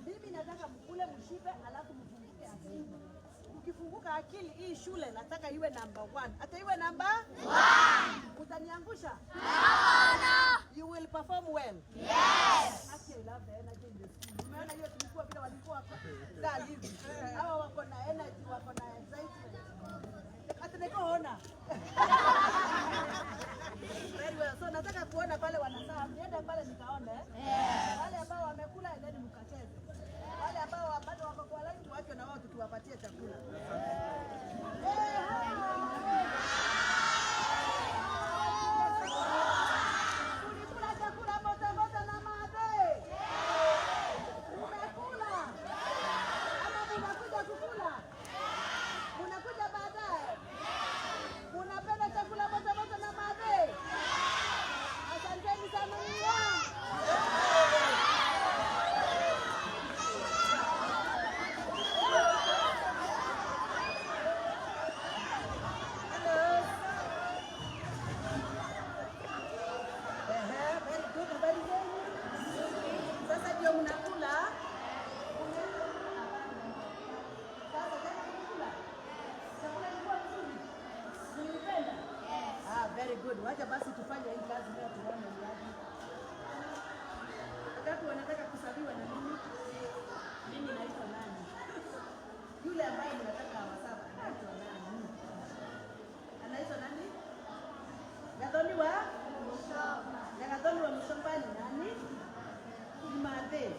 Mimi nataka mkule mshibe, alafu mfunguke akili. Ukifunguka akili, hii shule nataka iwe number one. Hata iwe number one. Utaniangusha? Hapana. You will perform well. Yes. Actually, I love the energy in the school. Umeona hiyo tulikuwa vile walikuwa dull hivi. Hawa wako na energy, wako na excitement. Ati nikoona. Very well. So nataka kuona pale wanasaa. Niende pale nikaone. Wale ambao wamekula endeni mkacheze. Wale ambao bado wako kwa line tuwache na wao tukiwapatie chakula. Eh, tulikula chakula moto moto na madhe. Umekula? Ama munakuja kukula? Munakuja baadaye? Munapenda chakula moto moto na madhe? Asanteni sana. Hello. Ehe, very good. Habari zenu? Sasa ndio mnakula? Sasa tena mnakula? Chakula ilikuwa nzuri? Mlipenda? Ah, very good. Wacha basi tufanye hii kazi leo tuone ni aje. Wangapi wanataka kusabiwa na mimi? Mimi naitwa nani? Yule ambaye mnataka awasaba anaitwa nani? Anaitwa nani? Gathoni wa? Gathoni wa Mshomba ni nani? Ni Mathe.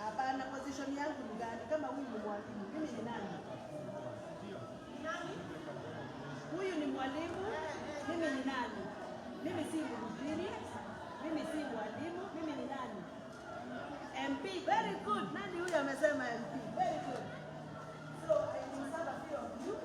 Hapana, position yangu ni gani? Kama huyu ni mwalimu, mimi ni nani? Nani? Huyu ni mwalimu, mimi ni nani? Mimi si mhubiri, mimi si mwalimu, mimi ni nani? MP. Very good. Nani huyu amesema MP? Very good. So I will serve a few of you.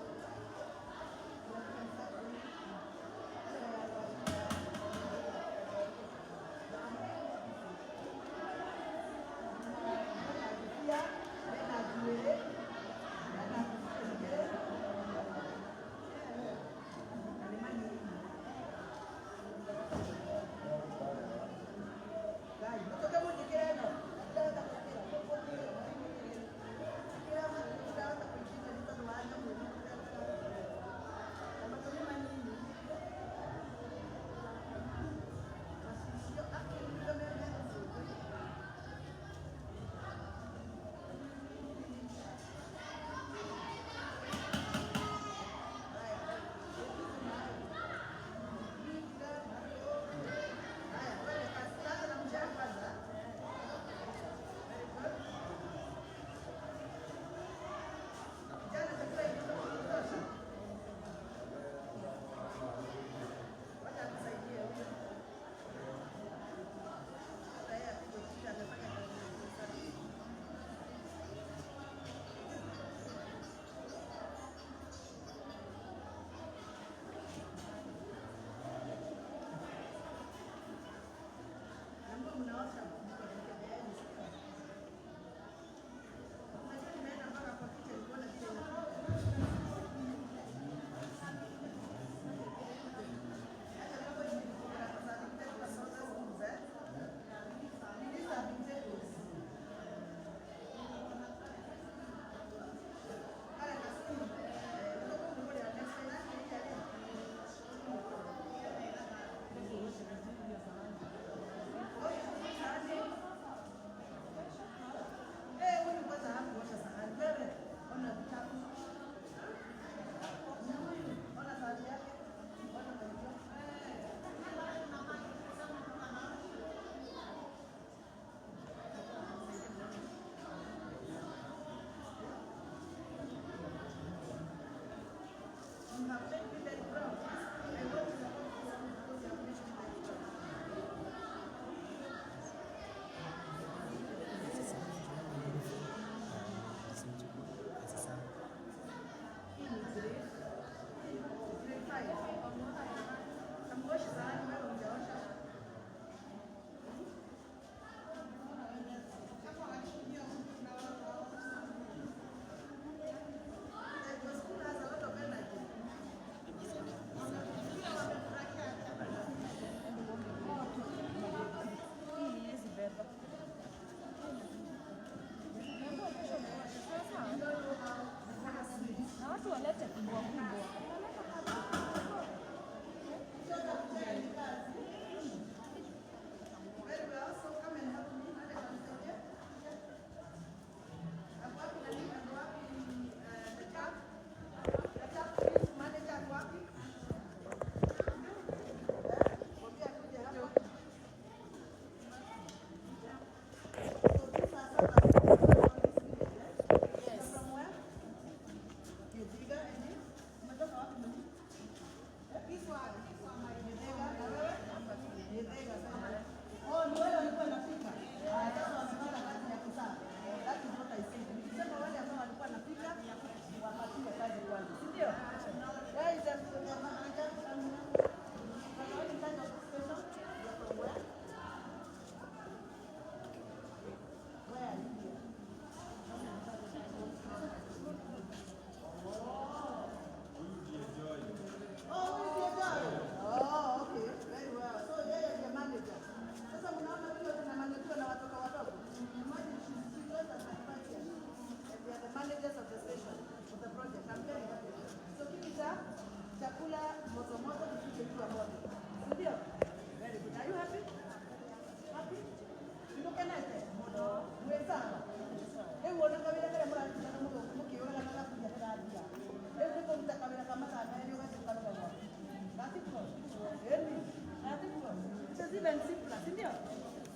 Even simpler, si ndio?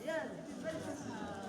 Yes, it is very simple.